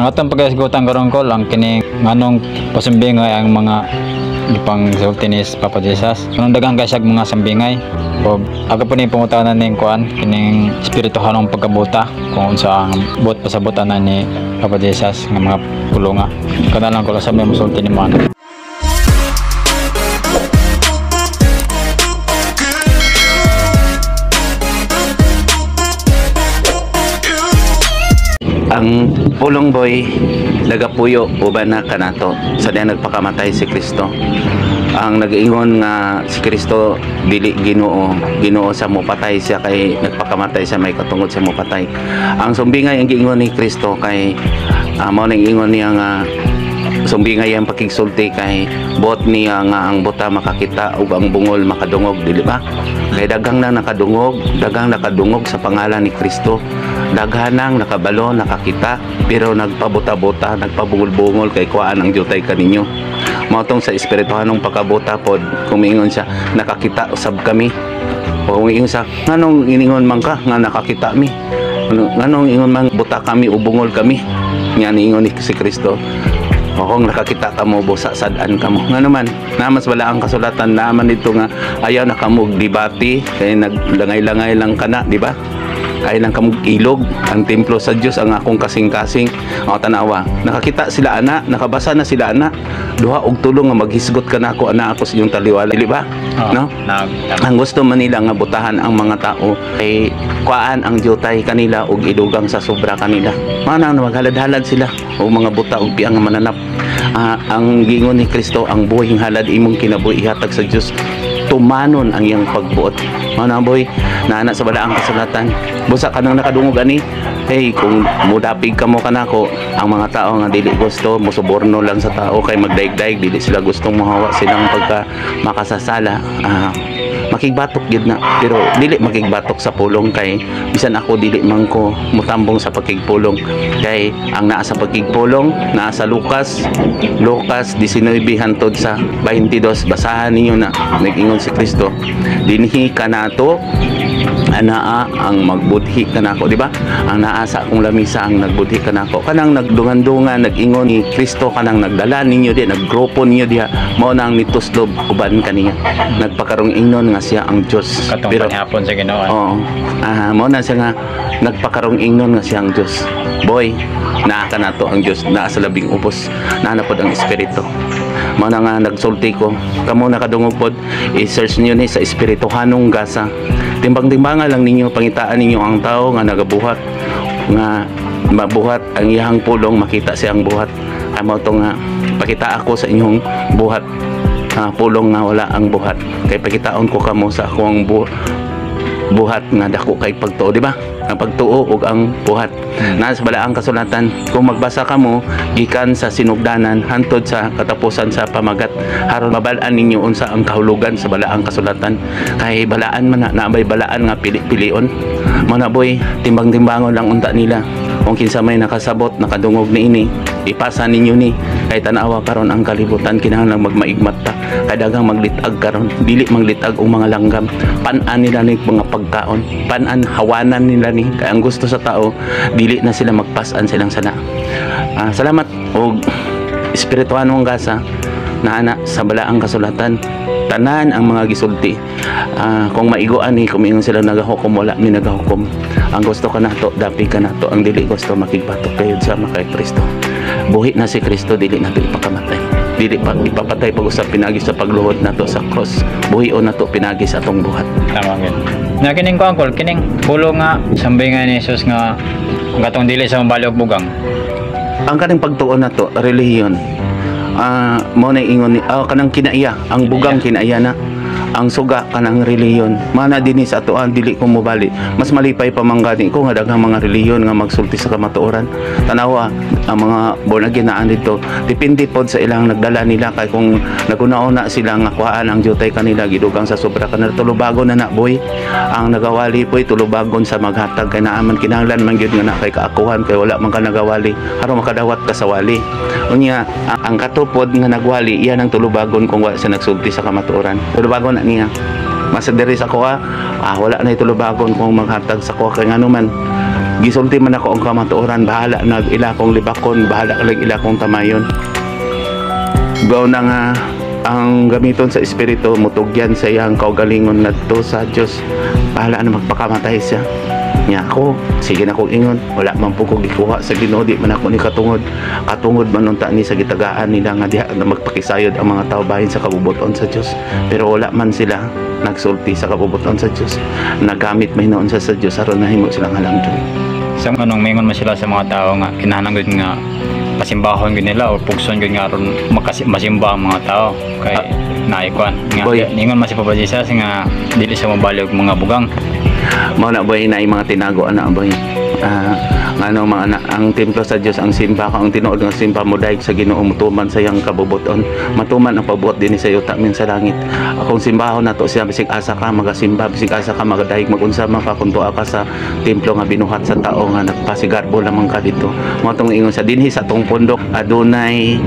Ang atong pagkasgutan karon ko lang kining nganong pasumbingay ang mga gipang sulti ni Papa Jesus. Kanang daghang kay siyag mga sambingay. O aga po ni pangutana ning kuan kining espirituhanong pagkabuta kung unsa ang buot pasabutan na ni Papa Jesus nga mga pulunga. Kana lang ko lang sa may musulti ni man. Ang pulong, boy, nagapuyo uban na kanato sa diyan nagpakamatay si Kristo. Ang nag-ingon nga si Kristo dili Ginoo, Ginoo sa mopatay siya kay nagpakamatay siya may katungod sa mopatay. Ang sumbingay ang giingon ni Kristo kay mao nang ingon niya nga sumbingay ang pakigsulti kay buot niya nga ang buta makakita ug ang bungol makadungog, dili ba? Kay daghang na nakadungog, daghang nakadungog sa pangalan ni Kristo. Daghan nang nakabalo, nakakita, pero nagpabuta-buta, nagpabungol-bungol kay kuhaan ang jutay kaninyo. Mao tong sa espirituhanong pagkabuta pod, kung miingon siya, nakakita usab kami. O kung miingon siya, nganong iningon man ka nga nakakita mi? Nganong ingon man buta kami o bungol kami? Nga niingon ni si Kristo. O kung nakakita ka mo, busa sad-an ka mo. Nga naman, naman sa wala ang kasulatan, naman dito nga ayaw na ka mo debate, kay naglangay-langay lang ka na, di ba? Kaya lang kamog ilog ang templo sa Dios ang akong kasing-kasing. O tanawa, nakakita sila ana, nakabasa na sila ana, duha og tulo nga maghisgot ka na ako ana ako sa inyong taliwala, dili ba? Oh, No? Ang gusto man nila nga butahan ang mga tao kay kuaan ang jutay kanila og idugang sa sobra kanila. Mana na maghalad-halad sila og mga buta og piang nga mananap. Ang giingon ni Kristo, ang buhing halad imong kinabuhi ihatag sa Dios, tumanon ang iyang pagbuot. Mana boy, naana sa balaang kasulatan. Busa ka nang nakadungog ani, hey, kung mudapig ka mo kanako, ang mga tao nga dili gusto mosuborno lang sa tao kay magdaigdaig, dili sila gustong mohawa silang pagka makasasala. Makigbatok gid na, pero dili makigbatok sa pulong kay bisan ako dili man ko mutambong sa pagkigpulong kay ang naa sa pagkigpulong naa sa Lucas 19 hantod sa 22. Basahan ninyo na nag-ingon si Kristo, dinhi kanato anaa ang magbudhi kanako, di ba? Ang naa sa akong lamisa ang nagbudhi kanako. Kanang nagdungan-dungan nag-ingon ni Kristo, kanang nagdala ninyo di, naggrupo ninyo diha, mao na ang nituslob uban kaniya. Nagpakarong ingnon nga siya ang Dios. Katong Pero panihapon sa Ginoo. Oo. Mao na siya nga nagpakarong ingnon nga siya ang Dios. Boy, naa ka nato ang Dios, naa sa labing ubos, naa na pod ang espiritu. Mao na nga nagsulti ko, kamo nakadungog pod, i-search niyo ni sa espirituhanong gasa. Timbang-timbangan lang ninyo, pangitaan ninyo ang tao nga nagabuhat, nga mabuhat ang iyang pulong, makita siyang buhat. Ay mao to nga pakita ako sa inyong buhat, pulong nga wala ang buhat. Kay pakitaon ko kamo sa akong buhat nga dako kay pagtuo, di ba? Ang pagtuo ug ang buhat. Nasa balaang kasulatan, kung magbasa kamo gikan sa sinugdanan hantod sa katapusan sa pamagat, haron mabal-an ninyo unsa ang kahulugan sa balaang kasulatan. Kay balaan man na, naabay balaan nga pili-pilion. Mao na boy, timbang-timbangon lang unta nila. Kung kinsa may nakasabot, nakadungog niini, ipasa ninyo ni. Kay tan-awa karon ang kalibutan, kinahanglan magmaigmat ta. Kay daghang maglitag karon, dili manglitag og mga langgam. Pan-an nila ni mga pagkaon, pan-an hawanan nila ni. Kay ang gusto sa tao, dili na sila magpas-an silang sana. Salamat og espirituhanong gasa na ana sa balaang kasulatan. Tanan ang mga gisulti. Kung maiguan ni, kung ingon sila nagahukom, wala mi nagahukom. Ang gusto ka nato, dapi ka nato. Ang dili gusto, makigbatok kayo sa kay Kristo. Buhi na si Kristo, dili nato ipakamatay. Dili pa ipapatay pag-usap pinagi sa pagluhod nato sa cross. Buhi o nato pinagi sa atong buhat. Tama gyud. Na kining ko angkol, kining pulo nga sambingan ni Jesus nga ang katong dili sa mabali og bugang. Ang kaning pagtuon nato, relihiyon. Mo na ingon ni kanang kinaiya, ang bugang kinaiya na. Ang suga kanang relihiyon. Mana dinhi sa atoan dili ko mobali. Mas malipay pa man gani ko nga daghang mga relihiyon nga magsulti sa kamatuoran. Tanawa ang mga born again naa didto. Depende pod sa ilang nagdala nila kay kung naguna-una sila nga kuhaan ang jutay kanila gidugang sa sobra kanila tulubagon na na boy. Ang nagawali poy tulubagon sa maghatag kay naa man kinahanglan man gyud nga na kay kaakuhan kay wala man ka nagawali aron makadawat ka sa wali. Unya ang katupod nga nagwali iyan ang tulubagon kung wala siya nagsulti sa kamatuoran. Tulubagon na niya. Mas diri sa kuha, wala na tulubagon kung maghatag sa kuha kay ngano man Gisulti man ako ang kamatuoran, bahala na ila kong libakon, bahala ka ila kong tamayon. Gaw na nga ang gamiton sa espiritu mutugyan sa iyang kaugalingon ngadto sa Dios, bahala na magpakamatay siya. Nya ako, sige na kong ingon, wala man po ko gikuha sa Ginoo, di man ako ni katungod. Katungod man unta ni sa gitagaan nila nga diha na magpakisayod ang mga tao bahin sa kabubuton sa Dios, pero wala man sila nagsulti sa kabubuton sa Dios. Nagamit may noon sa Dios aron nahimo silang halangdon. Sa anong mingon man sila sa mga tao nga kinahanglan gud nga pasimbahon gud nila o pugson gud nga aron masimba ang mga tao kay naikuan nga Boy. Ningon man si Papa Jesus nga dili siya mobali og mga bugang. Mao na, boy, na yung mga tinago ana, boy. Ngano mga anak, ang templo sa Dios ang simba ka, ang tinuod nga simba mo dayeg sa Ginoo, mutuman sa iyang kabubuton, matuman ang pabuot dinhi sa yuta min sa langit. Akong simbahon nato siya bisig asa ka magasimba, bisig asa ka magadayeg, magunsa man ka, kung tuwa ka sa templo nga binuhat sa tao nga nagpasigarbo lamang ka dito. Mao tong ingon sa dinhi sa tong pundok, adunay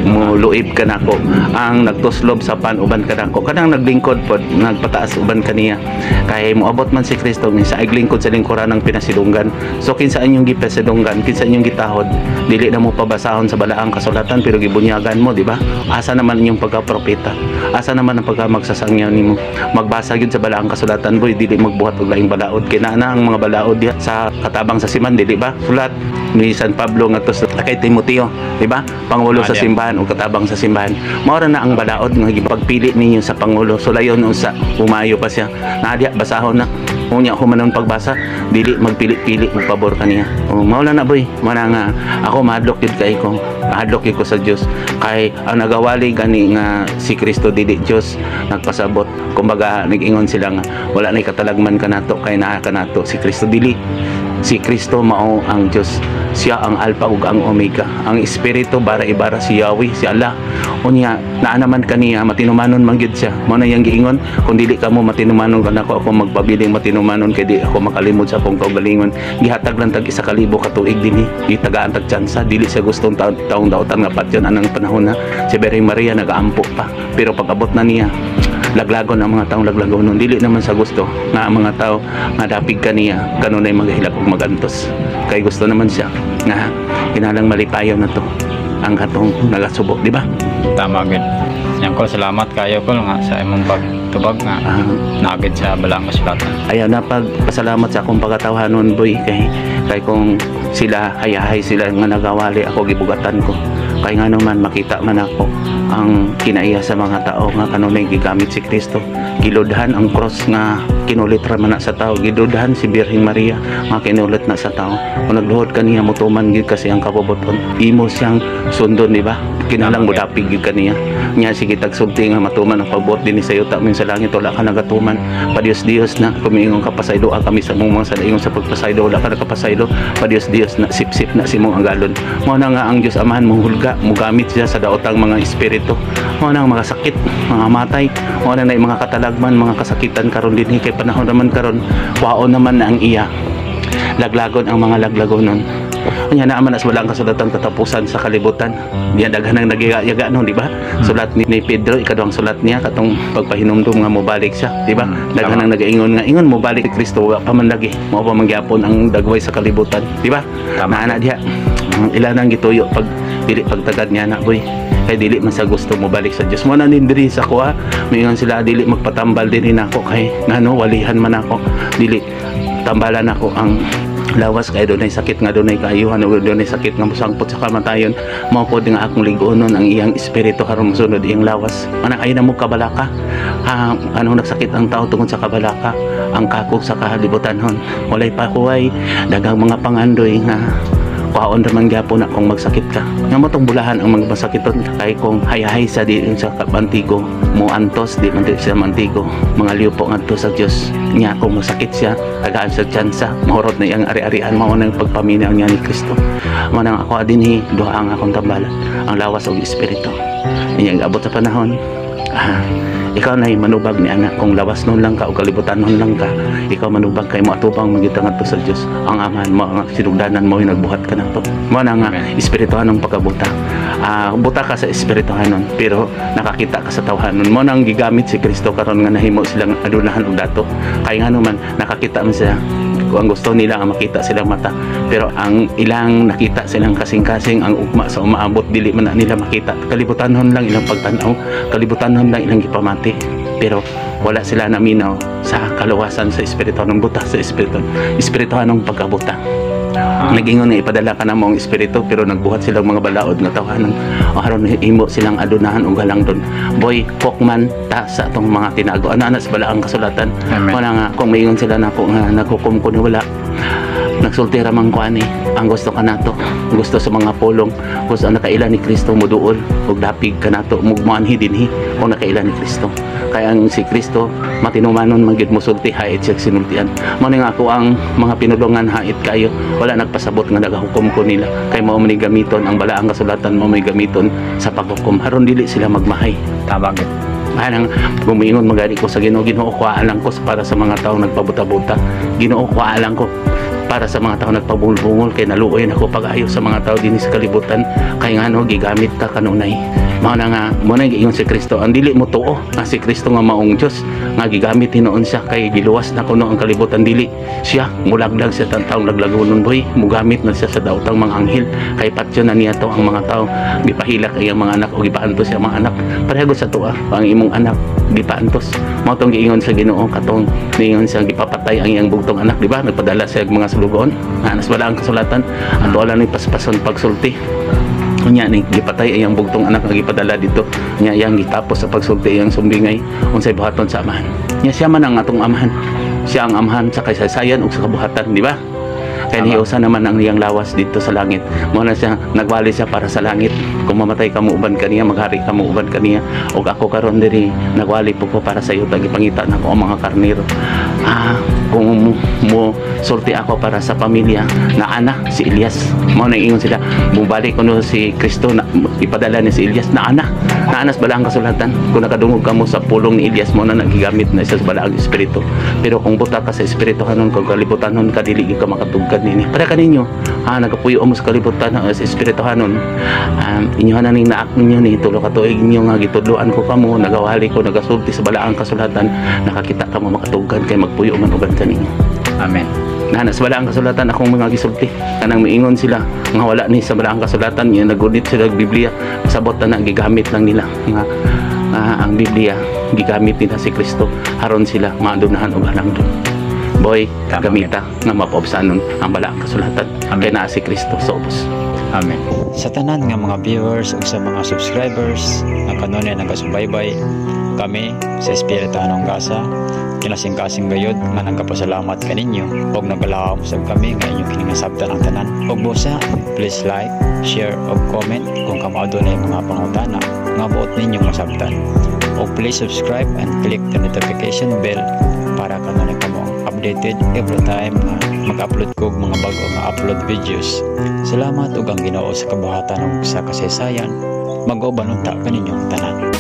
muluib kanako, ang nagtuslob sa pan uban kanako, kanang naglingkod pod nagpataas uban kaniya, kay moabot man si Kristo minsa ay lingkod sa lingkuran ng pinasilunggan. So kinsa inyong gipasilunggan, kinsa inyong gitahod, dili na mo pabasahon sa balaang kasulatan pero gibunyagan mo, di ba? Asa naman inyong pagka-propeta? Asa naman ang pagka magsasangyaw nimo? Magbasa gyud sa balaang kasulatan, boy, dili magbuhat og laing balaod. Kinana ang mga balaod diha sa katabang sa siman, dili ba? Sulat ni San Pablo ngadto sa kay Timoteo, di ba? Pangulo sa simbahan o katabang sa simbahan. Mao ra na ang balaod nga gipagpili ninyo sa pangulo. Sulayon unsa umayo pa siya. Naa diha, basahon na. Unya human ang pagbasa, dili magpili-pili og pabor kaniya. O mao lang na, boy. Mao na nga ako mahadlok gyud kay ko. Mahadlok gyud ko sa Dios kay ang nagawali gani nga si Kristo dili Dios nagpasabot. Kumbaga nag-ingon sila nga wala nay katalagman kanato kay naa kanato si Kristo, dili. Si Kristo mao ang Dios. Siya ang Alpha ug ang Omega. Ang Espiritu bara ibara si Yahweh, si Allah. Unya naa naman kaniya, matinumanon man gyud siya. Mao na iyang giingon, kung dili kamo matinumanon kanako, ako magpabiling matinumanon kay di ako makalimod sa akong kaugalingon. Gihatag lang tag 1,000 ka tuig dinhi. Gitagaan tag tsansa, dili siya gustong taong dautan nga patyon anang panahon na si Birheng Maria nagaampo pa. Pero pag abot na niya, laglagon ang mga taong laglagon nun. Dili naman sa gusto nga ang mga tao nga dapig kaniya kanunay maghilak og magantos. Kay gusto naman siya nga kinahanglang malipayon na to ang katong nagasubo, di ba? Tama gud. Yan ko, salamat kayo ko nga sa imong pagtubag nga naagid sa balaang kasulatan. Ayaw na pagpasalamat sa akong pagkatawhanon, boy, kay kay kung sila hayahay sila nga nagawali ako, gibugatan ko kay nga naman makita man ako ang kinaiya sa mga tao nga kanunay gigamit si Kristo. Giludhan ang cross nga kinulit ra man na sa tao, giludhan si Birheng Maria nga kinulit na sa tao. Kung nagluhod kaniya, mutuman gyud kasi ang kabubuton, imo siyang sundon, di ba? Kinahanglan Tama. Modapig gyud kaniya. Nya sige tagsulti nga matuman ang pabuot dinhi sa yuta min sa langit, wala ka nagatuman. Pa-Dios-Dios na kumiingon ka, pasaylo kami sa mong mga sala. Ingon sa pagpasaylo, wala ka nakapasaylo. Pa-Dios-Dios na, sip-sip na si mong agalon. Mao na nga ang Dios Amahan mohulga, mogamit siya sa daotang mga espiritu. Mao na ang mga sakit, mga matay, mao na na mga katalagman, mga kasakitan karon dinhi kay panahon naman karon, waon naman na ang iya, laglagon ang mga laglagonon. Unya naa man as wala ang kasulatan katapusan sa kalibutan. Diyan daghan ang nagyaga no, di ba? Sulat ni Pedro, ikaduhang sulat niya, katong pagpahinumdum nga mobalik siya, di ba? Daghan ang nagaingon nga ingon mobalik si Kristo, wa pa man lagi. Mao pa man gyapon ang dagway sa kalibutan, di ba? Tama. Naa na diha. Ang ila nang gituyo pag dili pagtagad niya na, boy. Kay dili man sa gusto mo balik sa Dios. Mo na din diri sa kuha, mingon sila dili magpatambal din nako kay ngano walihan man ako. Dili tambalan ako ang lawas kay dunay sakit nga dunay kaayuhan ug dunay sakit nga mosangpot sa kamatayon. Mao pod nga akong lig-onon ang iyang espiritu karon mosunod iyang lawas. Ana ay na mo kabalaka, ano nagsakit ang tao tungod sa kabalaka, ang kakog sa kalibutan hon, walay pahuway, daghang mga pangandoy nga kuhaon raman gyapon na kung magsakit ka. Nga mo tong bulahan ang mga masakiton kay kung hayahay sa di sa mantigo mo antos, di man siya mantigo, mga liupo ngadto sa Dios. Nya kung masakit siya, tagaan sa tsansa, mahurot na iyang ari-arian. Mao nang pagpaminaw niya ni Kristo. Mao nang ako dinhi, duha ang akong tambalan, ang lawas ug espiritu. Nya abot sa panahon, ikaw na manubag ni anak. Kung lawas nun lang ka o kalibutan nun lang ka, ikaw manubag kay mo atubang magyud ngadto sa Dios ang Amahan mo, ang sinugdanan mo yung nagbuhat ka nato. Mao na nga Amen. Espirituhanong pagkabuta, buta ka sa espirituhanon pero nakakita ka sa tawhanon. Mo nang gigamit si Kristo karon nga nahimo silang adunahan og dato kay ngano man nakakita man siya. Ang gusto nila nga makita silang mata, pero ang ilang nakita silang kasing-kasing, ang ugma sa umaabot, dili man na nila makita. Kalibutanhon lang ilang pagtan-aw, kalibutanhon lang ilang gipamati, pero wala sila naminaw sa kaluwasan sa espirituhanong buta, sa espirituhanong pagkabuta. Nag-ingon nga ipadala ka na mo ang espiritu, pero nagbuhat silang mga balaod nga tawhanan aron himo silang adunahan ug halangdon. Boy, hukman ta sa atong mga tinago. Ano ana sa balaang kasulatan. Amen. Wala nga kung maingon sila nako nga naghukom ko ni wala, nagsulti ra man ko ani. Ang gusto kanato, gusto sa mga pulong, gusto ang nakaila ni Kristo muduol ug dapig kanato, mugmuanhi dinhi kung nakaila ni Kristo, kaya ang si Kristo matinumanon man gyud, musulti hait siya sinultian. Mao ni nga ako ang mga pinulungan hait kayo, wala nagpasabot nga nagahukom ko nila, kay mao man ni gamiton ang balaang kasulatan, mao may gamiton sa paghukom aron dili sila magmahay. Tama gyud. Anang gumingon magani ko sa Ginoo, "Ginoo, kuhaan lang ko para sa mga taong nagpabuta-buta. Ginoo, kuhaan lang ko para sa mga taong nagpabungol-bungol, kay naluoy ako pag-ayo sa mga tao dinhi sa kalibutan," kay ngano gigamit ka kanunay. Mao na nga mo na giingon si Kristo, ang dili mo tuo nga si Kristo nga maong Dios nga gigamit hinuon siya kay giluwas na kuno ang kalibutan, dili siya mulaglag sa taong laglagonon. Boy, mugamit na siya sa daotang mga anghel, kay patyo na niya to ang mga tao. Gipahilak ang iyang mga anak o gipaantos ang mga anak. Pareho sa tuwa ang imong anak gipaantos. Mao tong giingon sa Ginoo katong niingon siya gipapatay ang iyang bugtong anak, di ba? Nagpadala siya og mga sulugoon nga nas wala ang kasulatan, ato wala ni paspason pagsulti. Unya ni gipatay ang iyang bugtong anak nga gipadala dito. Nya iyang gitapos sa pagsulti iyang sumbingay, unsay buhaton sa amahan nya. Siya man ang atong amahan, siya ang amahan sa kasaysayan ug sa kabuhatan, di ba? Kay niusa naman ang iyang lawas dito sa langit. Mo na siya nagwali siya para sa langit. Kung mamatay ka, mo uban kaniya, maghari ka, mo uban kaniya. Ug ako karon diri nagwali po ko para sa iyo, gipangita nako ang mga karnero. Kung mo sulti ako para sa pamilya na ana si Elias. Mao na ingon sila, mubalik kuno si Kristo na ipadala ni si Elias na ana. Naanas bala ang kasulatan. Kung nakadungog kamo sa pulong ni Elias, mo na nagigamit na siya sa balaang espiritu. Pero kung buta ka sa espiritu hanon, kung kalibutan ka, dili gyud ka makatugkad nini. Para kaninyo, nagapuyo mo sa kalibutan sa espiritu hanon. Inyo na ning naak ninyo ni tulo ka tuig ninyo nga gitudloan ko kamo, nagawali ko, nagasulti sa balaang kasulatan, nakakita kamo makatugkad kay magpuyo man uban kaninyo. Amen. Nanas wala ang kasulatan akong mga gisulti. Kanang miingon sila nga wala ni sa balaang kasulatan, nga nagunit sila og Biblia, pasabot na gigamit lang nila nga ang Biblia gigamit nila si Kristo aron sila maadunahan og halangdon. Boy, Tama. Gamita nga mapaubsanon ang balaang kasulatan. Amen. Kay naa si Kristo sa ubos. Amen. Sa tanan nga mga viewers ug sa mga subscribers nga kanunay nagasubaybay, kami sa Espirituhanong Gasa, kinasing-kasing gayod nga nagapasalamat kaninyo ug nagalahom sab kami nga inyong kiningasabtan ang tanan. Ug busa, please like, share ug comment kung kamo adunay mga pangutana nga buot ninyong masabtan. Ug please subscribe and click the notification bell para kanunay kamo updated every time nga mag-upload ko og mga bag-o nga upload videos. Salamat ug ang Ginoo sa kabuhatan ug sa kasaysayan mag-uban unta kaninyong tanan.